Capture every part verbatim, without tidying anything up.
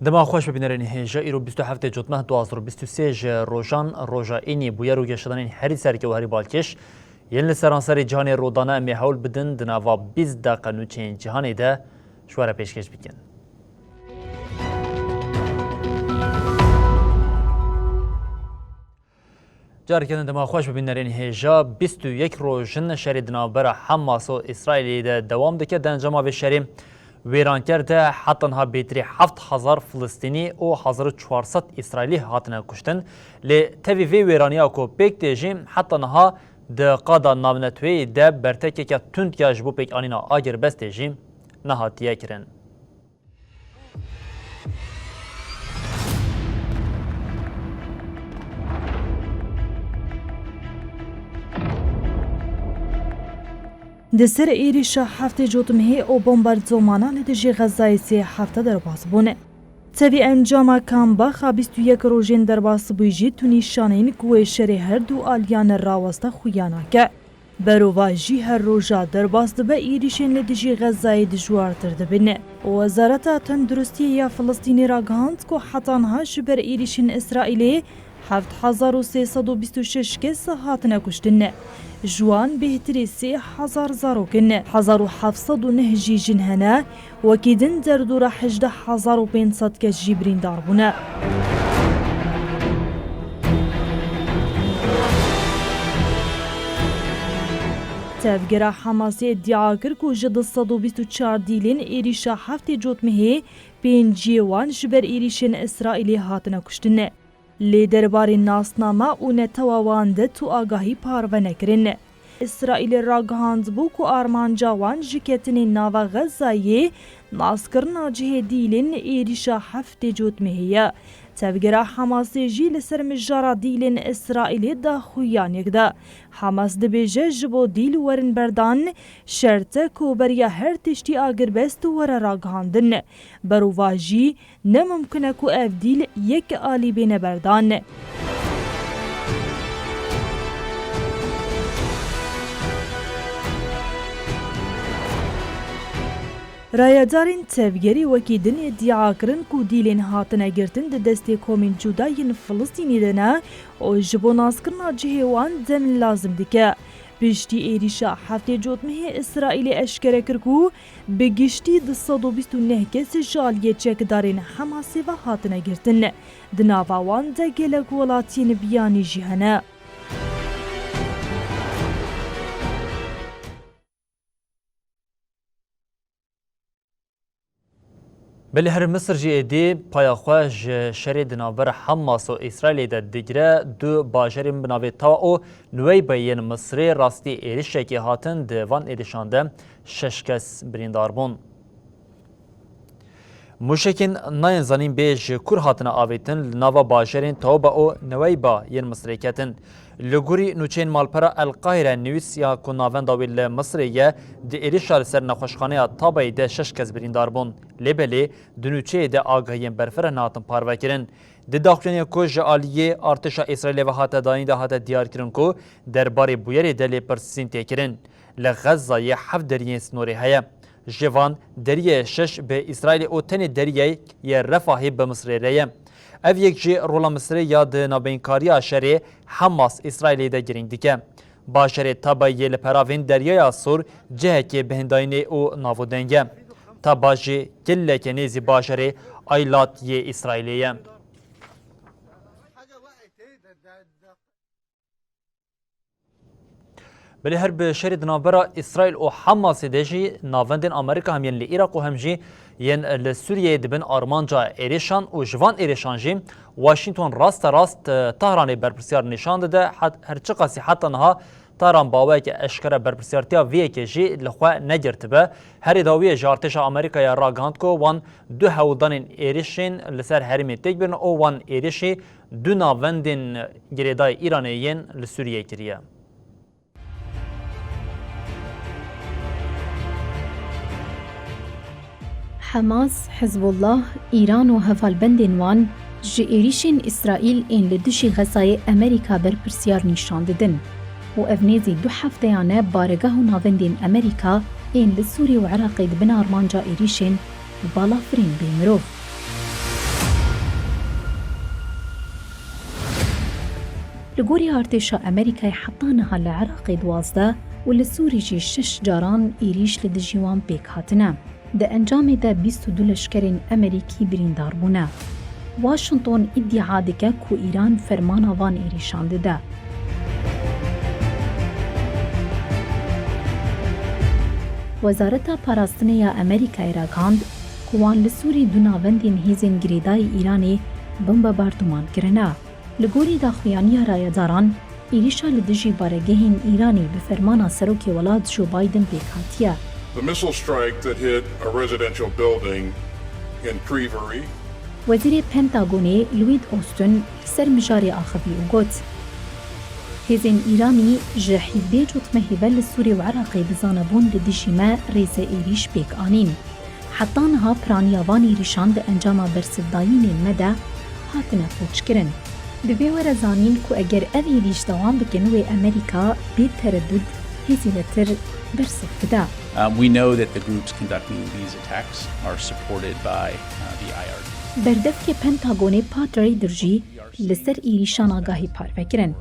Dema xweş bibînerên hêja, îro bîst û heftê Cotmeh du hazar û bîst û sê ji rojan, roja înî bûyer û geşedanên herî sereke û herî balkêş yên li seranserê cîhanê rûdane em ê hewl bidin di nava bîst deqe nûçeyên cîhanê de ji we re pêşkêş bikin. Careke din dema xweş bibînerên hêja, bîst û yek roj in şerê di navbera Hamas û Îsraîlê de dewam dike. Di encama vê şerê wêranker de heta niha bêtirî heft hezar Filistînî û hezar û çar sed Îsraîlî hatine kuştin. Lê tevî vê wêraniya ku pêk tê jî heta niha di qada navneteweyî de bertekeke tund ya ji bo pêkanîna agirbestê jî nehatiye kirin. Di ser êrîşa heftê Cotmehê û bombardûmana li dijî Xezayê sê hefte derbas bûne. Tevî encama Kambaxa bîst û yek rojên derbasbûyî jî tu nîşaneyên ku wê şerê her du aliyan raweste xuya nake. Berovajî her roja derbas dibe, êrîşên li dijî Xezayê dijwartir dibin. Wezareta Tenduristiyê ya Filistînê ragihand ku heta niha ji ber êrîşên Îsraîlê heft hezar û sê sed û bîst û şeş kes hatine kuştin. Ji wan bêhtirî sê hezar zarok in, hezar û heft sed û neh jî jin hene. Wekî din derdora hejdeh hezar û pênc sed kes jî birîndar bûne. Tevgera Hamasê îdia kir ku ji du sed û bîst û çar dîlên êrîşa heftê Cotmehê pênciyê wan ji ber êrîşên Îsraîlê hatine kuştin. Lê derbarê nasname û netewa wan de tu agahî parve nekirin. Îsraîlê ragihandbû ku armanca wan ji ketinê nava Xezayê naskirina cihê dîlên êrîşa heftê Cotmehê ye. Tevgera Hamasê jî li ser mijara dîlên Îsraîlê daxuyaniyek da. Hamas dibêje ji bo dîl werin berdan, şert e ku beriya her tiştî agirbest were ragihandin. Berovajî ne mimkun e ku ev dîl yek alî bêne berdan. Rayedarên tevgerî wekî din îdia kirin ku dîlên hatine girtin di destê komên cuda yên Filistînê de ne û ji bo naskirina cihê wan dem lazim dike. Piştî êrîşa heftê Cotmehê Îsraîlê eşkere kir ku bi giştî du sed û bîst û neh kes ji aliyê çekdarên Hamasê ve hatine girtin. Di nava wan de gelek welatiyên biyanî jî hene. Belê her Misir jî êdî paya xwe ji şerê di navbera Hamas û Îsraîlê de digire. Du bajarên bi navê Tawa û Nuweyba yên Misirê rastî êrişekê hatin, di van êrişan de şeş kes birîndar bûn. Mûşekên nayên zanîn bê ji kur hatine avêtin, li nava bajarên Tawa û Nuweyba yên Misirê ketin. Li gorî nûçeyên malpera El Qahire nivîsiya ku navenda wê li Misirê ye, di êrişa li ser nexweşxaneya Tabayê de şeş kes birîndar bûn. Lê belê di nûçeyê de agahiyên berfireh nehatin parvekirin. Di daxuyaniyê ku ji aliyê artêşa Îsraîlê ve hate dayîn de hate diyarkirin ku derbarê bûyerê de lêpirsîn tê kirin. Li Xezayê heft deriyên sînorê heye. Ji van deriyê şeş bi Îsraîlê û tenê deriyê yê Refahê bi Misirê re ye. Ev yek jî rola Misirê ya di navbeynkariya şerê Hamas-Îsraîlê de girîng dike. Bajarê Tabayê li peravên Deryaya Sor cihekê bihindayînê û navodeng e. Taba jî gelekê nêzî bajarê Aylat yê Îsraîlê ye. Belê her bi şerê di navbera Îsraîl û Hamasê de jî navendên Amerîka hem yên li Iraq û hem jî yên li Sûriyeyê dibin armanca êrişan û ji van êrişan jî Washington rasterast, e, Tehranê berpirsyar nîşan dide. Het-, her çiqasî heta niha Tehran bi awayeke eşkere berpirsyartiya vê yekê jî li xwe negirtibe. Herî dawiyê ji artêşa Amerîkayê ragihand ku wan du hewldanên êrişên li ser herêmê têk birin û wan êrişî du navendên girêdayî Îranê yên li Sûriyeyê kiriye. Hamas, Hizbullah, Îran û hevalbendên wan ji êrîşên Îsraîl ên li dijî Xezayê Amerîka berpirsyar nîşan didin û ev nêzî du hefteyan e baregah û navendên Amerîka ên li Sûrî û Iraqê dibin armanca êrîşên balafirên bêmirov. Li gorî artêşa Amerîkayê heta niha li Iraqê duwazdeh û li Sûrî jî şeş caran êrîş li dijî wan pêk hatine. Di encamê de bîst û du leşkerên Amerîkî birîndar bûne. Washington îdîa dike ku Îran fermana van êrîşan dide. Wezareta Parastinê ya Amerîkayê ragihand ku wan li Sûrî du navendên hêzên girêdayî Îranê bombebardûman kirine. Li gorî daxuyaniya rayedaran, êrîşa li dijî baregehên Îranê bi fermana Serokê Welat Joe Biden pêk hatiye. The missile strike that hit a residential building in Privary. Wezîrê Pentagonê Lloyd Austin li ser mijarê axivî û got, Hêzên Îranî ji hîvdê cotmehê ve li Sûrî û Iraqê bi zanebûn li dijî me rêze êrîş pêk anîn. Heta niha piraniya van êrîşan di encama bersivdayînên me de hatine koçkirin. Divê were zanîn ku eger ev êrîş dewam bikin, wê Amerîka bê teredûd hê zêdetir bersiv bide. Um, we know that the groups conducting these attacks are supported by, uh, the I R G. Berdevkê Pentagonê Pat Ryder jî li ser êrîşan agahî parve kirin.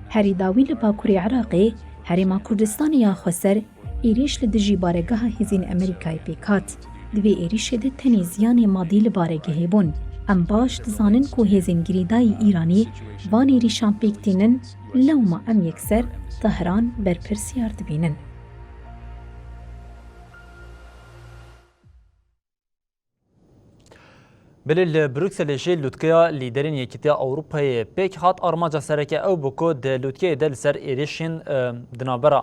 Herî dawî li Bakurê Iraqê, Herêma Kurdistanê ya Xweser, êrîş li dijî baregeha hêzên Amerîkayê pêk hat. Di vê êrîşê de tenê ziyanê madî li baregehê bûn. Em baş dizanin ku hêzên girêdayî Îranî van êrîşan pêk tînin, lewma em yekser Tehran berpirsiyar dibînin. Belê li Brukselê jî lûtkeya lîderên Yekîtiya Ewropayê pêk hat. Armanca sereke ew bû ku di lûtkeyê de li ser êrişên, e, di navbera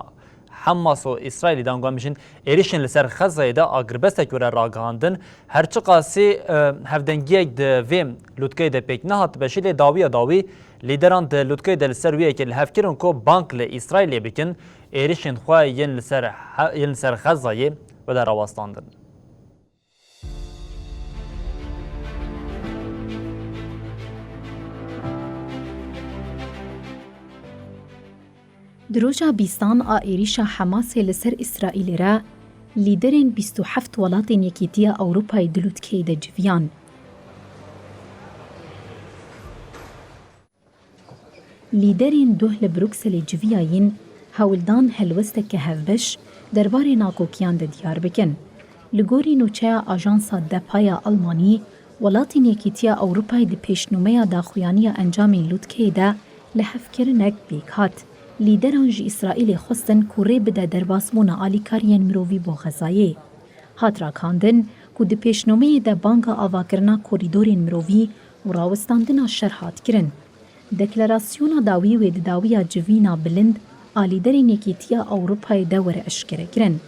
Hamas û Îsraîlê de, ango em bijîn êrişên li ser Xezayê de agirbestek were ragihandin. Her çiqasî, e, hevdengiyek di vê lûtkeyê de pêk nehatibe jî, lê dawiya dawî lîderan di lûtkeyê de li ser wê yekê li hev kirin ku bang li Îsraîlê bikin, êrişên xwe yên li ser he-, yên li ser Xezayê bide rawestandin. Di roja bîstan a êrîşa Hamasê li ser Îsraîlê re, lîderên bîst û heft welatên Yekîtiya Ewropayê di lûtkeyê de civiyan. Lîderên duh li Brukselê civiyayîn, hewl dan helwesteke hevbeş derbarê nakokiyan de diyar bikin. Li gorî nûçeya ajansa DEPA ya Almanî, welatên Yekîtiya Ewropayê di pêşnûmeya daxuyaniya encamên lûtkeyê de lihevkirinek pêk hat. Lîderan ji Îsraîlê xwestin ku rê bide derbasbûna alîkariyên mirovî bo Xezayê. Hat ragihandin ku di pêşnûmeyê de banga avakirina korîdorên mirovî û rawestandina şer hat kirin. Deklarasyona dawî wê di dawiya civîna bilind a lîderên Yekîtiya Ewropayê de were eşkerekirin.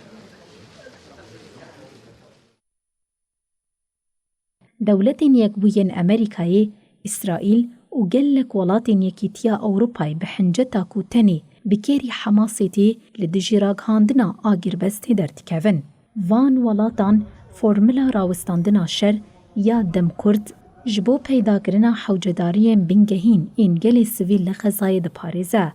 Dewletên Yekbûyên Amerîkayê, Îsraîl û gelek welatên Yekîtiya Ewropayê bi hinceta ku tenê bi kêrî Hamasê tê li dijî ragihandina agirbestê derdikevin. Van welatan formula rawestandina şer ya demkurt ji bo peydakirina hewcedariyên bingehîn ên gelê sivîl li Xezayê diparêze.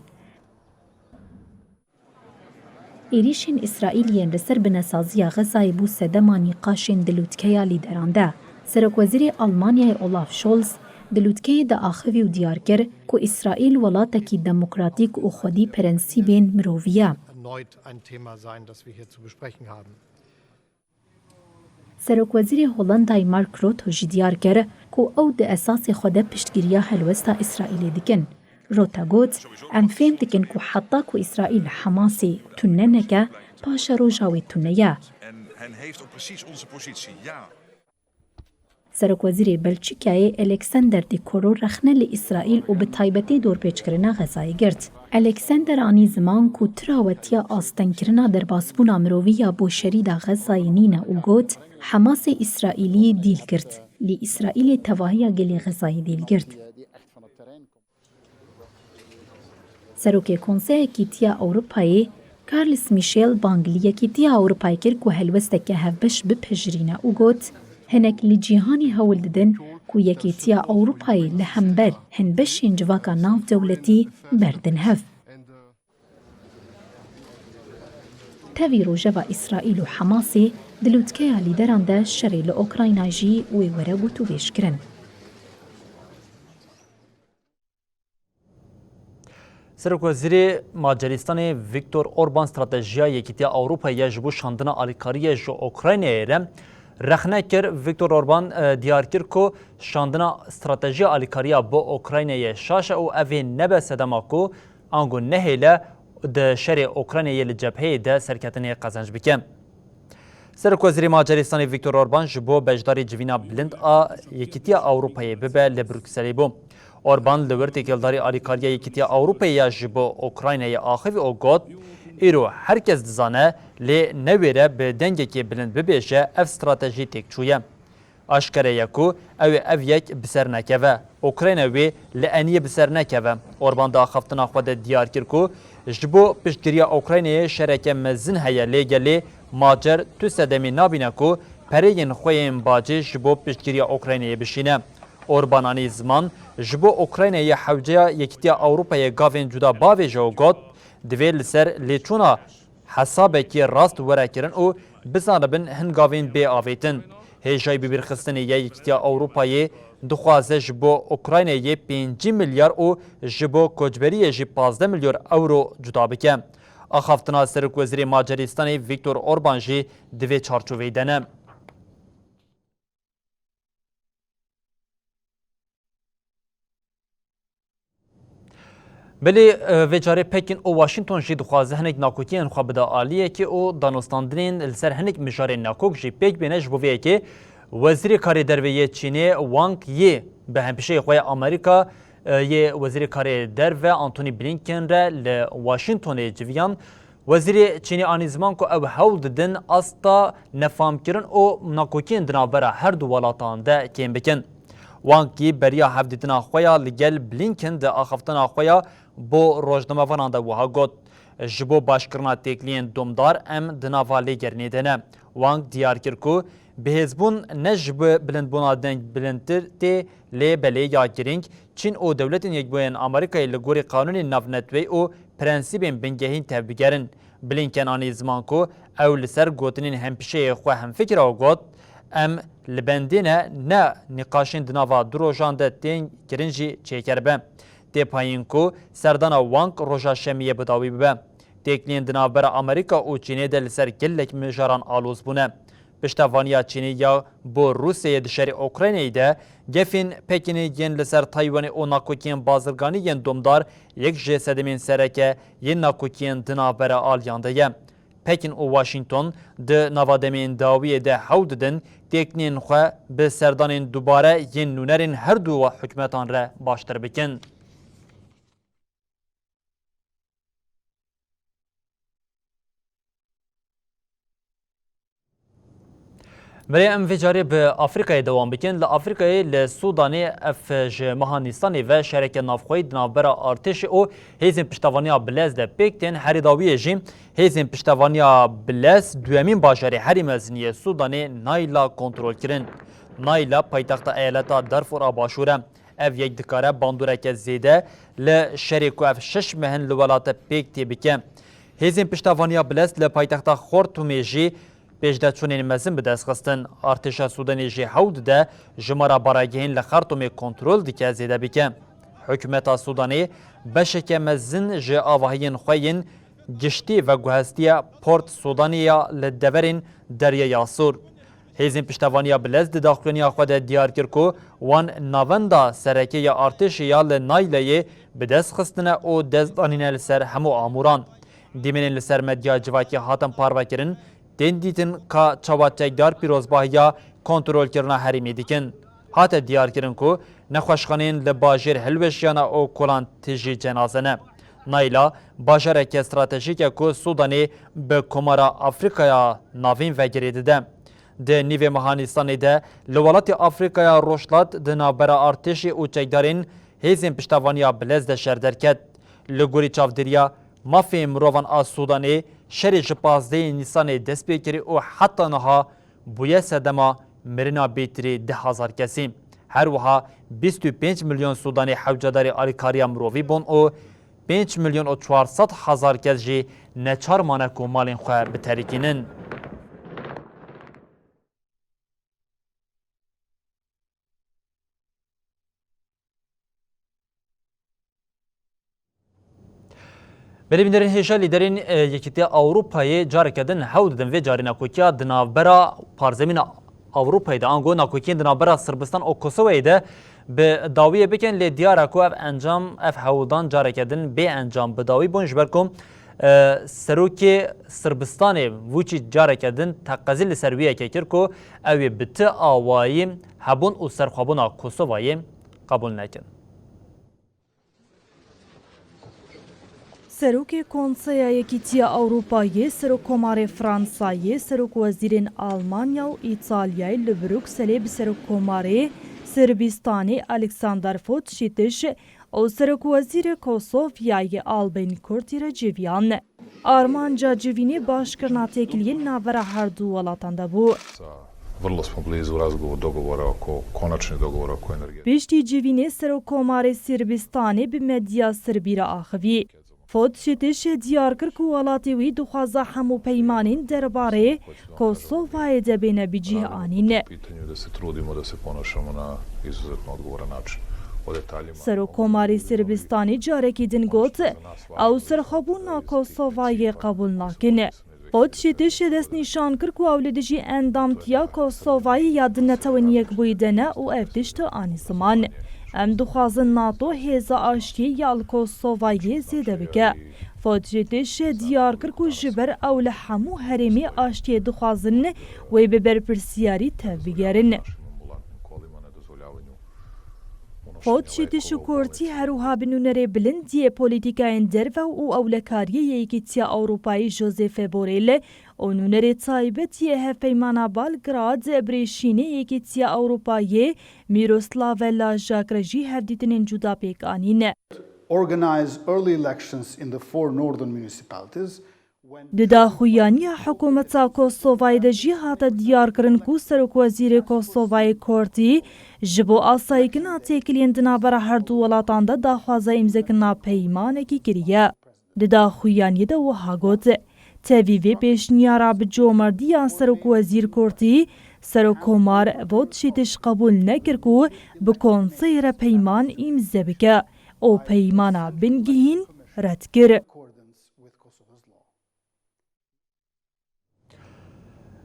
Êrîşên Îsraîlî yên li ser binesaziya Xezayê bû sedema nîqaşên di lûtkeya lîderan de. Serokwezîrê Almanyayê Olaf Scholz di lûtkeyê de axivî û diyar kir ku Îsraîl welatekî demokratîk û xwedî prensîbên mirovî ye. Erneut ein Thema sein, das wir hier zu besprechen haben. Serokwezîrê Hollandayê Mark Rutte jî diyar kir ku ew di esasê xwe de piştgiriya helwesta Îsraîlê dikin. Rutte got, Em fêm dikin ku heta ku Îsraîl Hamasê tune neke, paşeroja wê tune ye. En hij heeft ook precies onze positie, ja. Serokwezîrê Belçîkayê Alexander De Croo rexne li Îsraîl û bi taybetî dorpêçkirina Xezayê girt. Alexander anî ziman ku tira wetiya astengkirina derbasbûna mirovî ya bo şerîda Xezayê nîne û got, Hamasê Îsraîlî dîl girt. Lê Îsraîlê tevahiya gelê Xezayê dîl girt. Serokê Konseya Yekîtiya Ewropayê Charles Michel bang li Yekîtiya Ewropayê kir ku helwesteke hevbeş bipejirîne û got, Hinek li cîhanê hewl didin ku Yekîtiya Ewropayê li hember hin beşên civaka navdewletî berdin hev. Tevî rojeva Îsraîl û Hamasê di lûtkeya lîderan de şerê li Ukrayna jî wê were gotûbêj kirin. Serokwezîrê Macarîstanê Viktor Orban stratejiya Yekîtiya Ewropayê ya ji bo şandina alîkariyê ji Ukraynayê re rexne kir. Viktor Orban, e, diyar kir ku şandina stratejiya alîkariya bo Ukraynayê şaş e û ev ê nebe sedema ku ango nehêle di şerê Ukraynayê li cepheyê de serketinê qezenc bike. Serokwezîrê Macarîstanê Viktor Orban ji bo beşdarî civîna bilind a Yekîtiya Ewropayê bibe li Brukselê bû. Orban li wir têkildarî alîkariya Yekîtiya Ewropayê ya ji bo Ukraynayê axivî û got, Îro her kes dizane, lê newêre bi dengekê bilind bibêje, ev stratejî têk çûye. Aşkere ye ku ew ê ev yek bi ser nekeve. Ukrayna wê li eniyê bi ser nekeve. Orban di axaftina xwe de diyar kir ku ji bo piştgiriya Ukraynayê şereke mezin heye, lê gelê Macar tu sedemê nabîne ku pereyên xwe yên bacê ji bo piştgiriya Ukraynayê bişîne. Orban anî ziman, ji bo Ukraynayê hewceya Yekîtiya Ewropayê gavên cuda bavêje û got, Divê li ser lêçûna hesabekî rast were kirin û bizanibin hin gavên bê avêtin. Hêjayî bibîrxistinê ya Yekîtiya Ewropayê dixwaze ji bo Ukraynayê pêncî milyar û ji bo koçberiyê jî pazdeh milyar ewro cuda bike. Axaftina Serokwezîrê Macarîstanê Viktor Orban jî di vê çarçoveyê de ne. Belê, e, vê carê Pekin û Washington jî dixwaze hinek nakokiyên xwe bide aliyekê û danûstandinên li ser hinek mijarên nakok jî pêk bêne. Ji bo vê yekê Wezîrê Karê Derve yê Çînê Wang Yi bi hempîşeyê xwe ya Amerîka, e, yê Wezîrê Karê Derve Antony Blinken re li Washingtonê civiyan. Wezîrê Çînê anî ziman ku ew hewl didin asta nefamkirin û nakokiyên di navbera her du welatan de kêm bikin. Wang Yi beriya hevdîtina xwe ya li gel Blinken di axaftina xwe ya bo rojnamevanan de wiha got, Ji bo başkirina têkliyên domdar em di nava lêgerînê de ne. Wang diyar kir ku bihêzbûn ne ji bi bilindbûna deng bilindtir tê, lê belê ya girîng, Çîn û Dewletên Yekbûyên Amerîkayê li gorî qanûnên navneteweyî û prensîbên bingehîn tevbigerin. Blinken anî ziman ku ew li ser gotinên hempîşeyê xwe hemfikir e û got, Em li bendê ne, ne nîqaşên di nava du rojan de tên kirin jî çêker be. Tê payîn ku serdana Wang roja şemiyê bi dawî bibe. Têkliyên di navbera Amerîka û Çînê de li ser gelek mijaran aloz bûne. Piştevaniya Çînê ya bo Rûsyayê di şerê Ukraynayê de, gefên Pekînê yên li ser Taywanê û nakokiyên bazirganî yên domdar yek ji sedemên sereke yên nakokiyên di navbera aliyan de ye. Pekin û Washington di nava demên dawiyê de hewl didin têknên xwe bi serdanên dubare yên nûnerên her du hikûmetan re baştir bikin. Belê em vê carê bi Afrîkayê dewam bikin. Li Afrîkayê li Sûdanê ev ji meha Nîsanê ve şereke navxweyî di navbera artêşê û hêzên piştevaniya Bilez de pêk tên. Herî dawiyê jî hêzên piştevaniya Bilez duyemîn bajarê herî mezin yê Sûdanê Nayla kontrol kirin. Nayla paytexta eyaleta Darfur a Başûr e. Ev yek dikare bandoreke zêde li şerê ku ev şeş meh in li welate pêk tê bike. Hêzên piştevaniya Bilez li paytexta Xortumê jî pêşdeçûnên mezin bi dest xistin. Artêşa Sûdanê jî hewl dide jimara baragehên li Xertumê kontrol dike zêde bike. Hikûmeta Sûdanê beşeke mezin ji avahiyên xwe yên giştî veguhestiye Port Sûdanê ya li deverên Derya ya Sûr. Hêzên piştevaniya Bilez di daxuyaniya xwe de diyar kir ku wan navenda sereke ya artêşê ya li Nayleyê bi dest xistine û dest danîne li ser hemû amûran. Dîmenên li ser medya civakî hatin parvekirin, tên dîtin ka çawa çekdar pîrozbahiya kontrolkirina herêmê dikin. Hate diyarkirin ku nexweşxaneyên li bajêr hilweşiyane û kolan tijî cenaze ne. Nayla bajareke stratejîk e ku Sûdanê bi Komara Afrîkaya Navîn ve girê dide. Di nîvê meha Nîsanê de li welatê Afrîkaya Rojhilat di navbera artêşê û çekdarên hêzên piştevaniya Bilez de şer derket. Li gorî çavdêriya mafê mirovan a Sûdanê, şerê ji pazdehê Nîsanê dest pê kirî û heta niha bûye sedema mirina bêtirî deh hezar kesî. Her wiha bîst û pênc milyon Sûdanê hewcedarî alîkariya mirovî bûn û pênc milyon û çar sed hezar kes jî neçar mane ku malên xwe biterikînin. Belê bînerên hêja, lîderên, e, Yekîtiya Ewropayê careke din hewl didin vê carî nakokiya di navbera parzemîna Ewropayê de, ango nakokiyên di navbera Sirbistan û Kosovayê de bi dawiyê bikin, lê diyar e ku ev encam, ev hewldan careke din bê encam bi dawî bûn, ji ber ku, e, Serokê Sirbistanê Vuçîc careke din teqezî li ser wî yekê kir ku ew ê bi ti awayî hebûn û serxwebûna Kosovayê qebûl nekin. Serokê Konseya Yekîtiya Ewropayê, Serokkomarê Fransayê, Serokwezîrên Almanya û Îtalyayê li Brukselê bi Serokkomarê Sirbistanê Alexander Vučić û Serokwezîrê Kosovyayê Albin Kurti re civîyan. Armanca civînê başkirina têkiliyên navbera her du welatan de bû. Vrlo smo blizu razgovor, dogovora oko, konačnih dogovora oko energetike. Piştî civînê Serokkomarê Sirbistanê bi medya Sirbî re axivî. Vučić diyar kir ku welatê wî dixwaze hemû peymanên derbarê Kosovayê de bêne bi cih anîn. Pitanju da se trudimo da se ponašamo na izuzetno odgovoran način. O detaljima. Serokkomarê Sirbistanê carekî din got, ew serxwebûna Kosovayê qebûl nakin. Vučić destnîşan kir ku ew li dijî endamtiya Kosovayê ya di Netewên Yekbûyî de ne û ev tişt anî ziman. Em dixwazin NATO hêza aştiyê ya li Kosovayê zêde bike. Vučić diyar kir ku ji ber ew li hemû herêmê aştiyê dixwazin, wê bi berpirsiyarî tevbigerin. Vučić û Kurti her wiha bi nûnerê bilind yê polîtîkayên derve û ewlekariyê yê Yekîtiya Ewropayê Josep Borrell û nûnerê taybet yê Hevpeymana Belgrad, birêşînê Yekîtiya Ewropayê Miroslav Lajak re jî hevdîtinên cuda pêk anîn. Organize early elections in the four northern municipalities. Di daxuyaniya hikûmeta Kosovayê de jî hate diyarkirin ku Serokwezîrê Kosovayê Kurti ji bo asayîkirina têkiliyên di navbera her du welatan de daxwaza îmzekirina peymanekî kiriye. Di daxuyaniyê de wiha got, tevî vê pêşniyara bi comerdiya Serokwezîr Kurti, Serokkomar Vučić qebûl nekir ku bi konseyê re peyman îmze bike û peymana bingihîn red kir.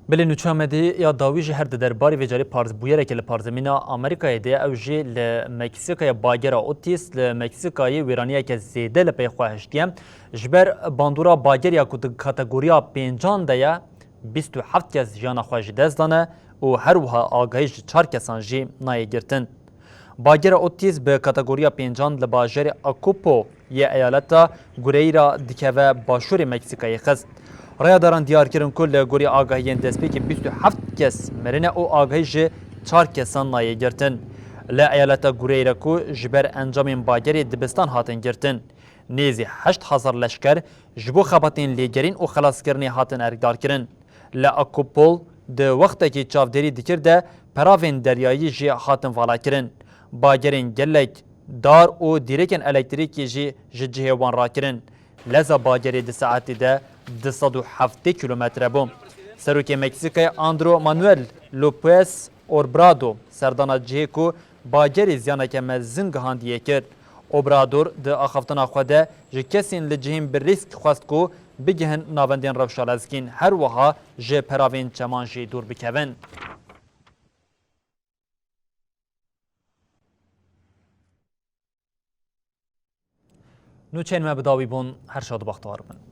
Belê, nûçeya me dê ya dawî jî her di derbarê vê carê parz-, bûyerekê li parzemîna Amerîkayê de, ew jî li Meksîkayê bagera Otis li Meksîkayê wêraniyeke zêde li pey xwe hiştiye. Ji ber bandora bageriya ku di kategoriya pêncan de ye, bîst û heft kes jiyana xwe ji dest dane û her wiha agahî ji çar kesan jî nayê girtin. Bagera Otis bi kategoriya pêncan li bajarê Acopo yê eyaleta Gureira dikeve başûrê Meksîkayê xist. Rayadaran diyar kirin ku li gorî agahiyên destpêkê bîst û heft kes mirine û agahî ji çar kesan nayê girtin. Li eyaleta Gureira ku ji ber encamên bagerê dibistan hatin girtin, nêzî heşt hezar leşker ji bo xebatên lêgerîn û xelaskirinê hatin erkdarkirin. Li Akopol di wextekî çavdêrî dikir de peravên deryayî jî hatin valakirin. Bagerên gelek dar û dîrekên elektrîkê jî ji cihê wan rakirin. Leza bagerê di saetê de du sed û heftê kîlometre bû. Serokê Meksîkayê Andro Manuel López Obrador serdana cihê ku bagerê ziyaneke mezin gihandiye kir. Obrador di axaftina xwe de ji kesên li cihên bi rîsk xwest ku bigihin navendên rewşa lezgîn, her wiha ji peravên çeman jî dûr bikevin. Nûçeyên me bi dawî bûn, her şad û bextewar bin.